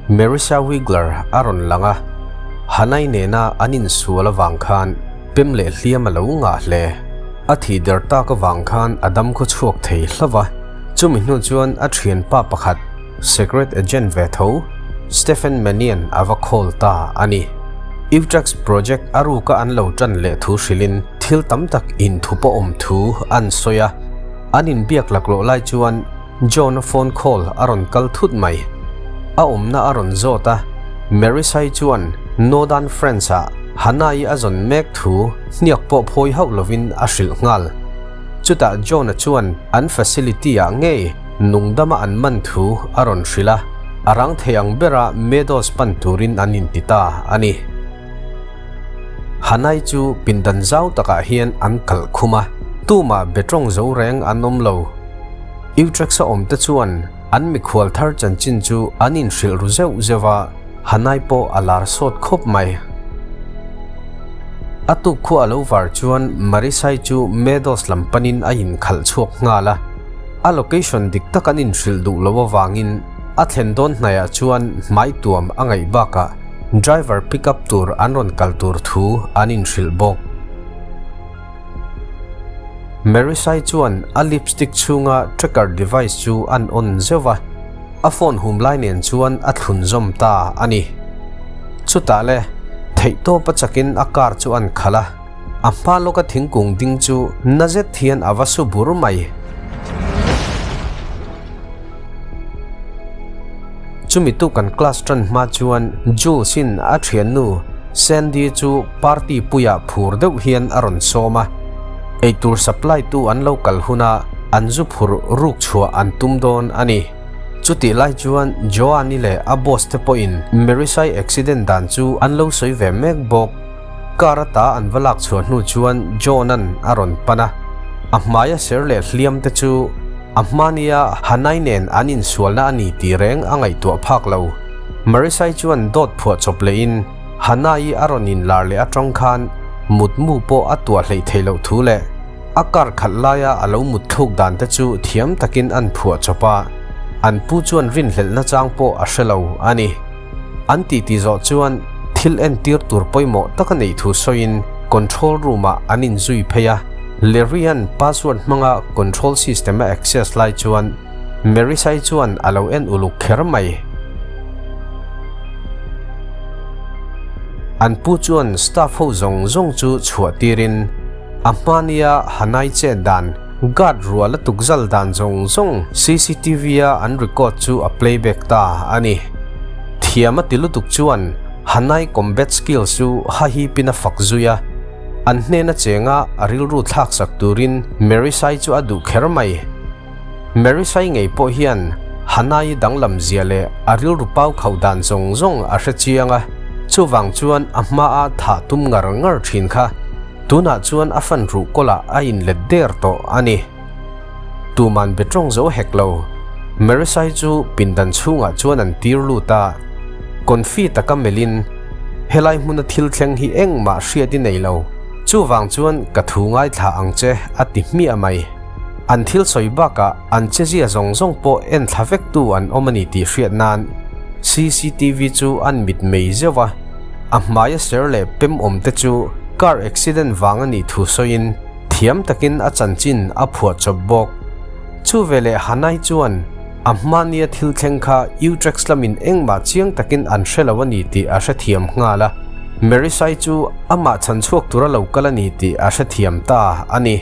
Marissa Wigler a rawn lang a, Hanai nena an insual avang khan pem leh hliam a lo ngah hle. A thih der tak avang khan a dam khaw chhuak thei hlauh a, chumi hnu chuan a thianpa pakhat, Secret agent ve tho, Stephen Mannion a va call ta a ni. Utrex project a ruka an lo tan leh thu hrilhin thil tam tak inthu pawh awm thu an sawi a, an inbiak laklawh lai chuan John-a phone call a rawn kal thut mai. A awmna a rawn zawt a, Marisai chuan Northern France-ah Hannah-i a zawn mek thu hniak pawh phawi hauh lovin a hrilh nghal. Chutah John-a chuan an facility-ah ngei nungdama an man thu a rawn hrilh a, a rang thei ang bera Meadows pan turin an inti ta a ni. Hanai chu pindan zau takah hian an kalh khum a, tumah betawng zo reng an awm lo. Utrecht-a awmte chuan an mikhual thar chanchin chu an inhrilh ru zeuh zeuh a, Hanai pawh a lar sawt khawp mai. A tuk khua a lo var chuan Marisai chu Meadows lam panin a inkhalh chhuak nghal a. A location dik tak an inhrilh duh loh avangin a thlen dawn hnaiah chuan hmai tuam a ngaih bakah driver pick up tur an rawn kal tur thu an inhrilh bawk. Marisai chuan a lipstick chhunga tracker device chu an on zeuh a. A phone hum lai nen chuan a thlun zawm ta a ni. Chutah le, theihtawp a chakin a car chu an khalh a, a hma lawka thingkung ding chu na zet hian a va su bur mai. Chumi tu kan class tan hma chuan Jules in a thiannu Sandy chu party puiah phur deuh hian a rawn sawm a. Eitur supply tu an lo kal huna an zu phur ruk chhuah an tum dawn a ni. Chutih lai chuan Joan-i leh a boss te pawhin Marisai accident dan chu an lo sawi ve mek bawk. Car ata an va lak chhuah hnu chuan John-a'n a rawn pan a, a hmaia ser leh hliam te chu a hmania Hanai nen an insualna a ni tih reng a ngaihtuah phak lo. Marisai chuan dawt phuah chawp lehin Hanai a rawn inlar leh atang khan mutmu pawh a tuah hleih theih loh thu leh A kar khalh laia a lo mut thluk dan te chu thiam takin an phuah chawp a, an pu chuan rinhlelhna chang pawh a hre lo a ni. An titi zawh chuan thil entir tur pawimawh taka neih thu sawiin control room-ah an inzui phei a, Larry-a'n password hmanga control system a access lai chuan Marisai chuan a lo en uluk kher mai. An pu chuan staff ho zawng zawng chu chhuah tirin, A hmania Hanai chet dan, guard rual a tukzal dan zawng zawng CCTV a an record chu a playback ta a ni. Thiam a ti lutuk chuan Hanai combat skills chu hahipin a fak zui a, an hnena chenga a rilru thlaksak turin Marisai chu a duh kher mai. Marisai ngei pawh hian Hanai danglam zia leh a rilru pau khauh dan zawng zawng a hre chiang a, chuvang chuan a hmaa thah tum ngar ngar thin kha Tunah chuan a fan ruh kawlah a inlet der tawh a ni. Tuman be tawng zo hek lo. Marisai chu pindan chhungah chuan an tir lut a. Confi taka melhin, Helai hmuna thil thleng hi engmah hriat i nei lo. Chuvang chuan ka thu ngaithla ang che a ti hmiah mai. An thil sawi bakah an chezia zawng zawng pawh en thla vektu an awm a ni tih hriat nan CCTV chu an mitmei zeuh a. A hmaia ser leh pem awm te chu car accident vang a nih thu sawiin thiam takin a chanchin a phuah chawp bawk. Chu veleh Hanai chuan a hmania thil thleng kha Utrex lamin engmah chiang takin an hre lo a ni tih a hrethiam nghal a, Marisai chu amah chhan chhuak tura lo kal a ni tih a hrethiam ta a ni.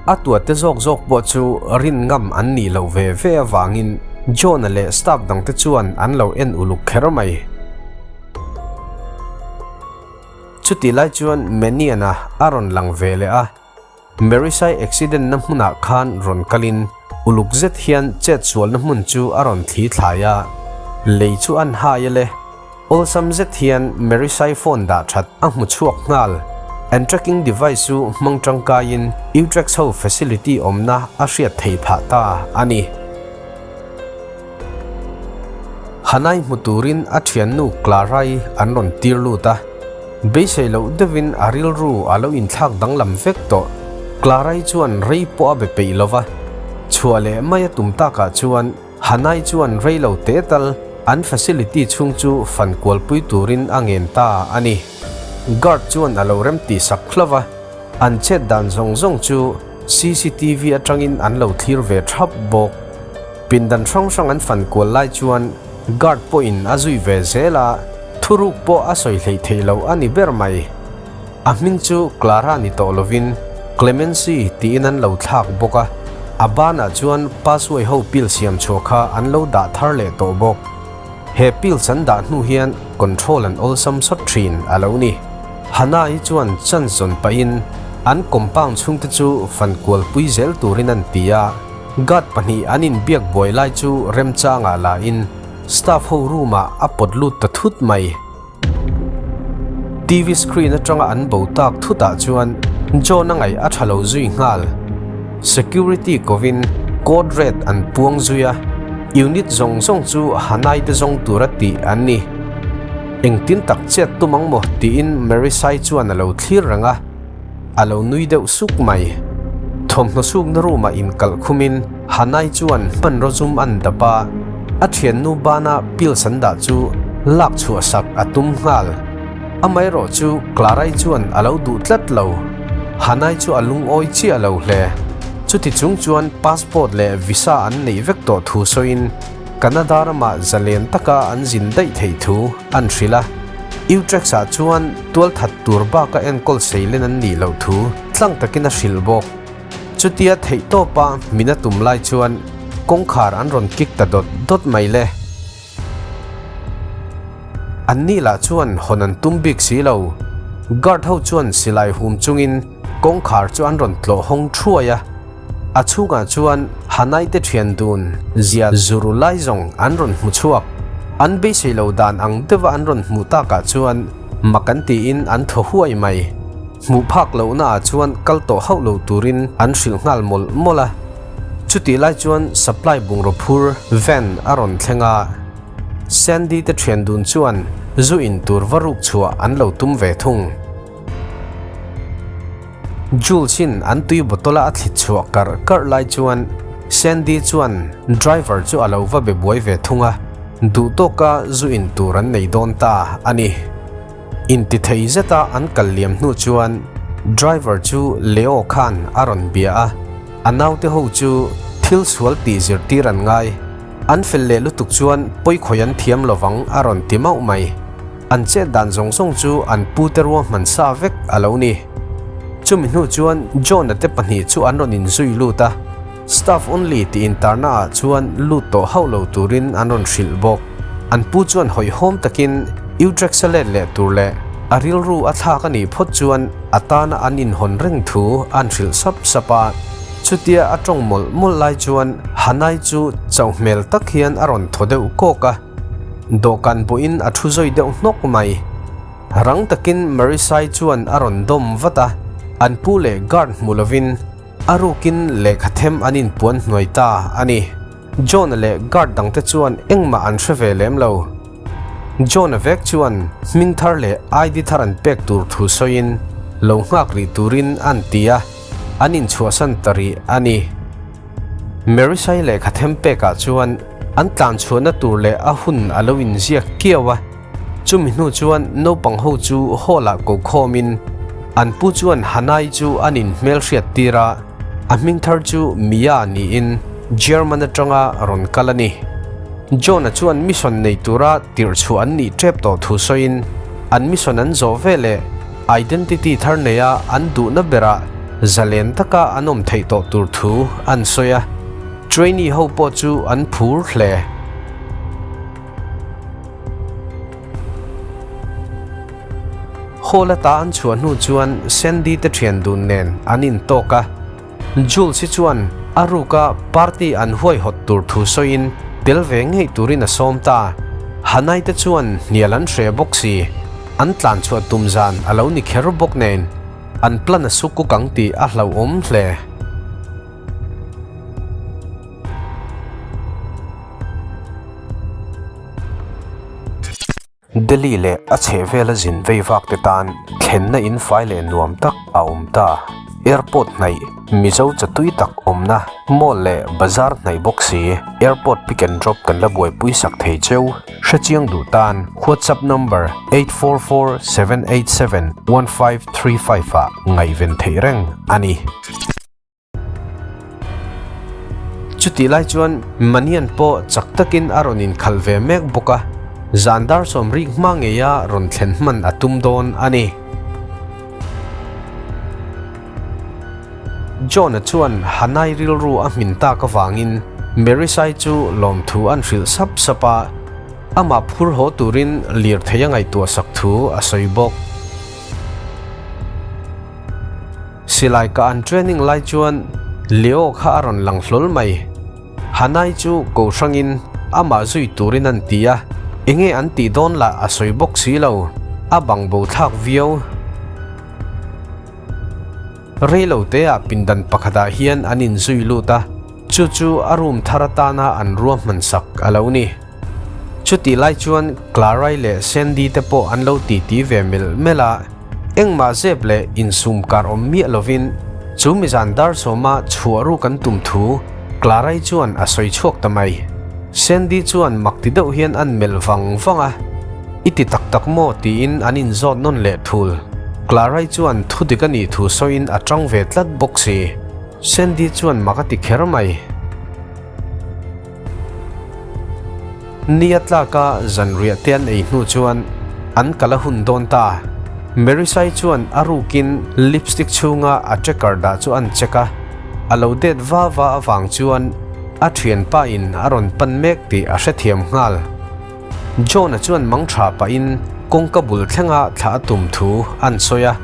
A tuate zawk zawk pawh chu rin ngam an nih loh ve ve avangin John-a leh staff dangte chuan an lo en uluk kher mai. Chutih lai chuan Manian-a a rawn lang ve leh a, Marisai accident na hmunah khan rawn kalin uluk zet hian chet sualna hmun chu a rawn thli thlai a, lei chu an hai a le. Awlsam zet hian Marisai phone dah that a hmu chhuak nghal. An tracking device chu hmang tangkaiin Utrex ho facility awmna a hriat thei phah ta a ni. Hanai hmu turin a thiannu Clara-i an rawn tir lut a, beisei loh deuhin a rilru a lo inthlak danglam vek tawh. Clara-i chuan rei pawh a be peih lo va, chhuah leh mai a tum takah chuan Hanai chuan rei lo teh tal. An facility chhung chu fan kualpui turin a ngen ta a ni. Guard chuan a lo rem tih sak hlauh a, an chet dan zawng zawng chu cctv atangin an lo thlir ve thap bawk. Pindan hrang hrang an fan kual lai chuan guard pawhin a zui ve zel a, thuruk pawh a sawi hleih theih loh a ni ber mai. A hming chu Clara ni tawh lovin Clemency tiin an lo thlak bawk a, a banah chuan Pasuai ho pil siam chhuah kha an lo dah thar leh tawh bawk. He pills an dah hnu hian control an awlsam sawt thin a lo ni. Hannah hi chuan chance zawn pahin an compound chhungte chu fan kualpui zel turin an ti a, guard pahnih an inbiak buai lai chu remchangah la in staff ho room ah a pawt lut ta thut mai. TV screen atanga an bo tak thutah chuan John a ngaih a tha lo zui nghal. Security kovin code red an puang zui a, unit zawng zawng chu Hanai te zawng tura tih an ni. Engtin tak chet tum ang maw tiin Marisai chuan a lo thlir reng a. A lo nui deuh suk mai. Thawmhnaw sukna room ah inkalh khumin Hanai chuan hmanraw zum an dap a, a thiannu bana pills an dah chu lak chhuah sak a tum nghal. Amaherawh chu Clara-i chuan a lo duh tlat lo. Hanai chu a lungawi chiah lo hle. Chuti chung chuan passport leh visa an neih vek tawh thu sawiin Canada ramah zalen taka an zin daih theih thu an hrilh a. Utrecht-ah chuan tualthat tur baka enkawl seilen an nih loh thu tlang takin a hrilh bawk. Chutia theihtawpa min a tum lai chuan kawngkhar an rawn kik ta dawt dawt mai le. Anni lah chuan hawn an tum bik si lo. Guard ho chuan silai hum chungin kawngkhar chu an rawn tlawh hawng thuai a. A chhungah chuan Hanai te thian dun zia zuru lai zawng an rawn hmu chhuak. An beisei lo dan ang deuha an rawn hmuh takah chuan mak an tiin an thaw huai mai. Hmuh phak lohna ah chuan kal tawh hauh lo turin an hrilh nghal mawlh mawlh a. Chutih lai chuan supply bungraw phur van a rawn thleng a. Sandy te thian dun chuan zu in tur va ruk chhuah an lo tum ve thung. Jules-in an tui bottle a thlit chhuah karh karh lai chuan Sandy chuan driver chu a lo va be buai ve thung a, duh tawka zu in tur an nei dawn ta a ni. Inti thei zeta an kal liam hnu chuan driver chu Leo khan a rawn bia a, a naute ho chu thil sual tih zirtir an ngai. An fel leh lutuk chuan pawikhawih an thiam lovang a rawn ti mauh mai. An chet dan zawng zawng chu an pute ruahman sa vek a lo ni. Chumi hnu chuan John-a te pahnih chu an rawn inzui lut a, Staff only tih intarna ah chuan lut tawh hauh lo turin an rawn hrilh bawk. An pu chuan hawihhawm takin Utrecht-a let leh tur leh a rilru a thlak a nih phawt chuan a tana an inhawn reng thu an hrilh sap sap a. Chutia a tawng mawlh mawlh lai chuan Hanai chu chauh hmel tak hian a rawn thaw deuh kawk a. Dawhkan pawhin a thu zawi deuh hnawk mai. Rang takin Marisai chuan a rawn dawm vat a, an pu leh guard hmu lovin a rukin lehkha them an inpuan hnuai ta a ni. John-a leh guard dangte chuan engmah an hre ve lem lo. John-a vek chuan hming thar leh ID thar an pek tur thu sawiin lo nghak rih turin an ti a, an inchhuahsan ta rih a ni. Marisai lehkha them pekah chuan an tlan chhuahna tur leh a hun a lo inziak kiau a, chumi hnu chuan naupang ho chu hall ah ko khawmin an pu chuan Hanai chu an in hmelhriat tir a, a hming thar chu Mia niin German atanga rawn kal a ni. John-a chuan mission nei tura tirh chhuah an nih tep tawh thu sawiin an mission an zawh veleh identity thar neia an duhna berah zalen taka an awm theih tawh tur thu an sawi a, trainee ho pawh chu an phur hle. Hall ata an chhuah hnu chuan Sandy te thian dun nen an intawk a, Jules hi chuan a ruka party an huaihawt tur thu sawiin tel ve ngei turin a sawm ta. Hanai te chuan hnial an hre bawk si, an tlan chhuah tum zan a lo ni kher bawk nen an plan a sukuk ang tih a hlauhawm hle. Delhi leh a chhehvela zin vei vak te tan thlenna in fai leh nuam tak a awm ta. Airport hnaih Mizo chatui tak awmna mall leh bazar hnaih bawk si airport pick and drop kan la buaipui sak thei cheu. Hrechiang duh tan WhatsApp number 8447871535 ah ngaihven theih reng a ni. Chutih lai chuan Manian pawh chak takin a rawn inkhalh ve mek bawk a, zan dar sawmrik hma ngeia rawn thlen hman a tum dawn a ni. John-a chuan Hanai rilru a hmin tak avangin Marisai chu lawmthu an hrilh sap sap a, amah phur haw turin lirthei a ngaihtuah sak thu a sawi bawk. Silai ka an training lai chuan Leo kha a rawn lang hlawl mai. Hanai chu ko hrangin amah zui turin an ti a, enge an tih dawn lah a sawi bawk si lo, a bang bo thlak viau. Rei lo teah pindan pakhatah hian an inzui lut a, chu chu a room thar atana an ruahman sak a lo ni. Chutih lai chuan Clarai leh Sandy te pawh an lo titi ve melh melh a, engmah zep leh insum kar awm miah lovin chu mizan dar sawma chhuah ru kan tum thu Clarai chuan a sawi chhuak ta mai. Sandy chuan mak ti deuh hian an melh vang vang a, I ti tak tak maw? tiin an inzawt nawn leh thul. Clarai chuan thu dik a nih thu sawiin a tang ve tlat bawk si. Sandy chuan mak a ti kher mai. Nia tlaka zanriah te an ei hnu chuan an kal a hun dawn ta. Marisai chuan a rukin lipstick chhunga a tracker dah chu an check a, a lo det va va avang chuan a thianpa in a rawn pan mek tih a hrethiam nghal. John-a chuan mang tha pahin kawngka bul thlenga thla a tum thu an sawi a.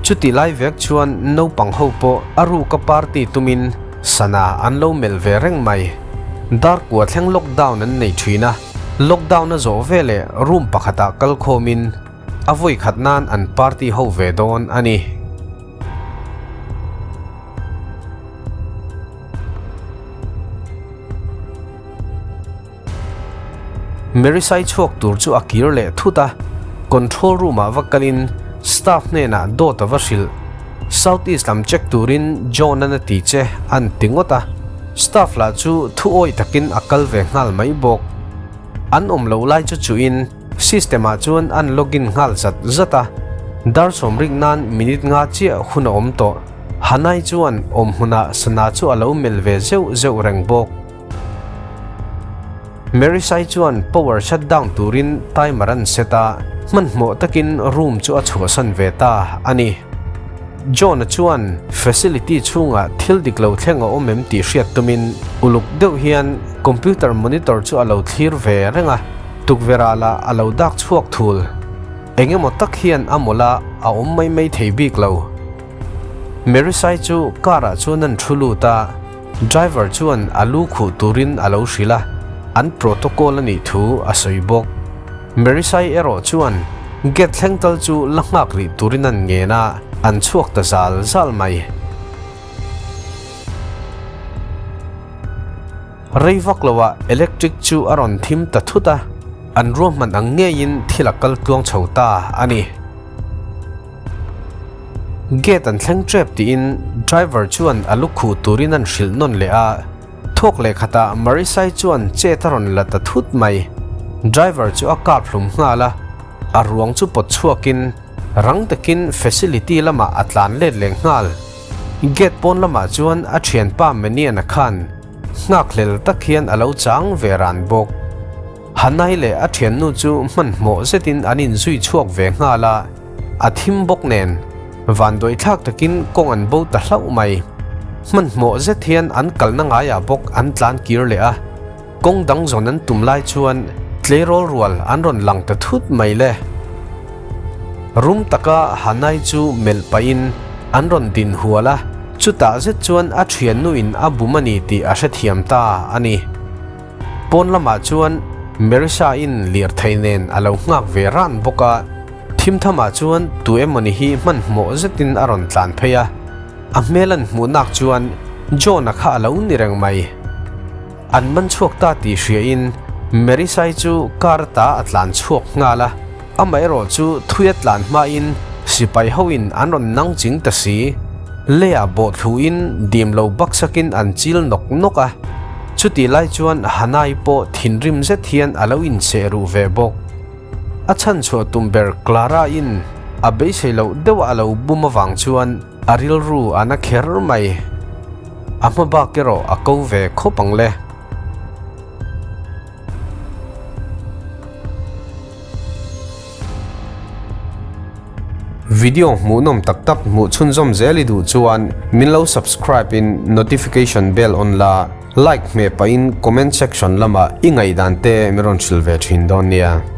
Chutih lai vek chuan naupang ho pawh a ruka party tumin sana an lo melh ve reng mai. Dar kua thleng lockdown an nei thin a, lockdown a zawh veleh room pakhatah kal khawmin a vawi khat nan an party ho ve dawn a ni. Marisai chhuak tur chu a kir leh thut a, control room ah va kalin staff hnenah dawt a va hrilh. South East lam check turin John an a ti che an ti ngawt a, staff lah chu thu awih takin a kal ve nghal mai bawk. An awm loh lai chu chuhin system ah chuan an login nghal zat zat a, dar sawmrik nan minute nga chiah hun a awm tawh. Hanai chuan awm hmunah sana chu a lo melh ve zeuh zeuh reng bawk. Marisai chuan power shutdown turin timer an set a, hmanhmawh takin room chu a chhuahsan ve ta a ni. John-a chuan facility chhungah thil dik lo thleng a awm em tih hriat tumin uluk deuh hian computer monitor chu a lo thlir ve reng a, tukverh ah lah a lo dak chhuak thul. Eng emaw tak hian a mawlh a, a awm mai mai thei bik lo. Marisai chu car ah chuan an thu lut a. Driver chuan a lu khuh turin a lo hrilh a, an protocol a nih thu a sawi bawk. Marisai erawh chuan gate thleng tal chu la nghak rih turin an ngen a, an chhuak ta zal zal mai. Rei vak loah electric chu a rawn thim ta thut a, an ruahman ang ngeiin thil a kal tluang chho ta a ni. Gate an thleng tep tiin driver chuan a lu khuh turin an hrilh nawn leh a, thawk leh khatah Marisai chuan chet a rawn la ta thut mai. Driver chu a kap hlum nghal a, a ruang chu pawt chhuakin rang takin facility lamah a tlan let leh nghal. Gate pawn lamah chuan a thianpa Manian-a khan nghakhlel tak hian a lo chang ve ran bawk. Hanai leh a thiannu chu hmanhmawh zetin an inzui chhuak ve nghal a. A thim bawk nen, vanduai thlak takin kawng an bo ta hlauh mai. Hmanhmawh zet hian an kalna ngaiah bawk an tlan kir leh a, kawng dang zawn an tum lai chuan tleirawl rual an rawn lang ta thut mai le. Rum taka Hanai chu melh pahin an rawn din hual a, chutah zet chuan a thiannuin a bum a ni tih a hrethiam ta a ni. Pawn lamah chuan Marisa-in lirthei nen a lo nghak ve ran bawk a, thim thamah chuan tu emawni hi hmanhmawh zetin a rawn tlan phei a, a hmel an hmuh nak chuan John-a kha a lo ni reng mai. An man chhuak ta tih hriain Marisa-i chu car ata a tlan chhuak nghal a, amaherawh chu thui a tlan hmain sipai hoin an rawn nang ching ta si. Leiah bawh thluin dim lo baksakin an chil nawk nawk a, chutih lai chuan Hanai pawh thinrim zet hian a lo inseh ruh ve bawk. A chhanchhuah tum ber Clara-in a beisei loh deuh a lo bum avang chuan a rilru a na kher mai. A hma bak erawh a ko ve khawp ang le. Video hmuhnawm tak tak hmuh chhunzawm zel i duh chuan min lo subscribe in notification bell on la, like hmeh pahin comment section lamah i ngaihdan te min rawn hrilh ve thin dawn nia.